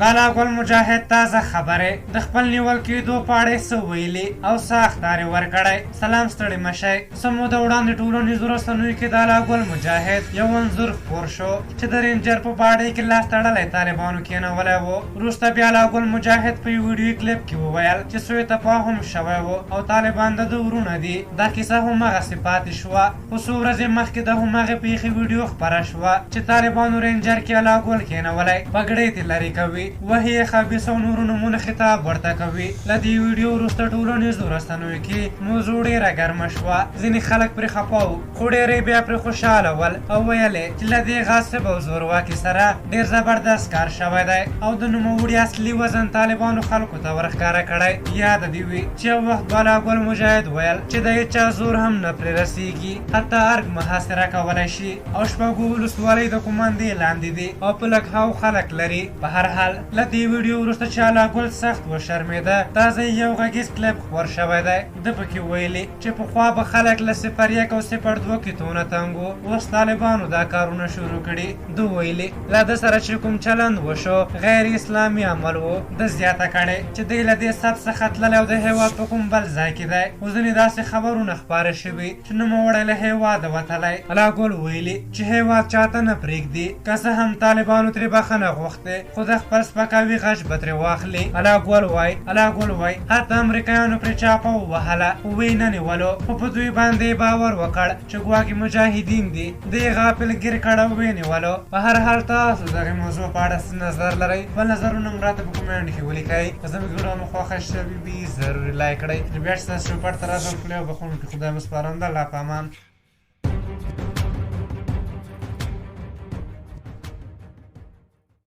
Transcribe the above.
د الله ګل مجاهد تازه خبرې، د خپل نیول کېدو په اړه یې څه ویلي او څه اخطار یې ورکړی؟ سلام ستړي مه شئ. څه موده وړاندې ټولنیزو رسنیو کې د الله ګل مجاهد یو انځور خپور شو چې د رینجر په باډۍ کې لاس تړلی طالبانو کېنولی و. وروسته بیا الله ګل مجاهد په یو ویډیويي کلیپ کې وویل چې سوء تفاهم شوی و او طالبان د ده وروڼه دي. دا کیسه هماغسې پاتې شوه. خو څو ورځې مخکې د هماغې پېښې ویډیو خپره شوه چې طالبانو رینجر کې الله ګل کېنولی، پګړۍ ترې لرې کوي، وهي یې، خبیث او نورو نومونو خطاب ورته کوي. له دې ویډیو وروسته ټولنیزو رسنیو کې موضوع ډېره ګرمه شوه، ځینې خلک پرې خپه وو، خو ډېری بیا پرې خوشحاله ول او ویل یې چې له دې غاصب او زورواکي سره ډېر زبردست کار شوی دی او د نوموړي اصلي وزن طالبانو خلکو ته ورښکاره کړی. یاده دې وي چې یو وخت بالا ګل مجاهد ویل چې د هیچا زور هم نه پرې رسیږي، حتی ارګ محاصره کولی شي او شپږو ولسوالۍ د قوماندې لاندې دي او په لکهاو خلک لري. په هر حال له دې ویډیو وروسته چې الله ګل سخت وشرمېده، تازه یې یو غږیز کلیپ خپور شوی دی. ده پکې ویلي چې پخوا به خلک له 01 او 02 کیتو نه تنګ وو، اوس طالبانو دا کارونه شروع کړي. ده ویلي له ده سره چې کوم چلند وشو غیر اسلامي عمل و. ده زیاته کړې چې دی له دې صف څخه تللی او د هېواد په کوم بل ځای کې دی، خو ځینې داسې خبرونه خپاره شوي چې نوموړی له هېواده وتلی. الله ګل ویلي چې هېواد چاته نه پرېږدي، که څه هم طالبانو ترې بخښنه غوښتې خو د خپل سپکاوي غچ به ترې واخلي. الله ګل وایي حتی امریکایانو پرې چاپه ووهله خو ویې نه نیولو، خو په دوی باندې یې باور وکړ چې ګواکې مجاهدین دي، دی غافل ګیر کړ او ویې نیولو. په هر حال تاسو دغې موضوع په اړه څه نظر لرئ؟ خپل نظرونه هم راته په کومنټ کې ولیکئ. که زموږ ویډیو مو خوښه شوې وي ضرور یې لایک کړئ. بیا چې تاسو چوپړ ته راځم، ښکلي او بخښونکي خدای مو سپارم. د الله په امان.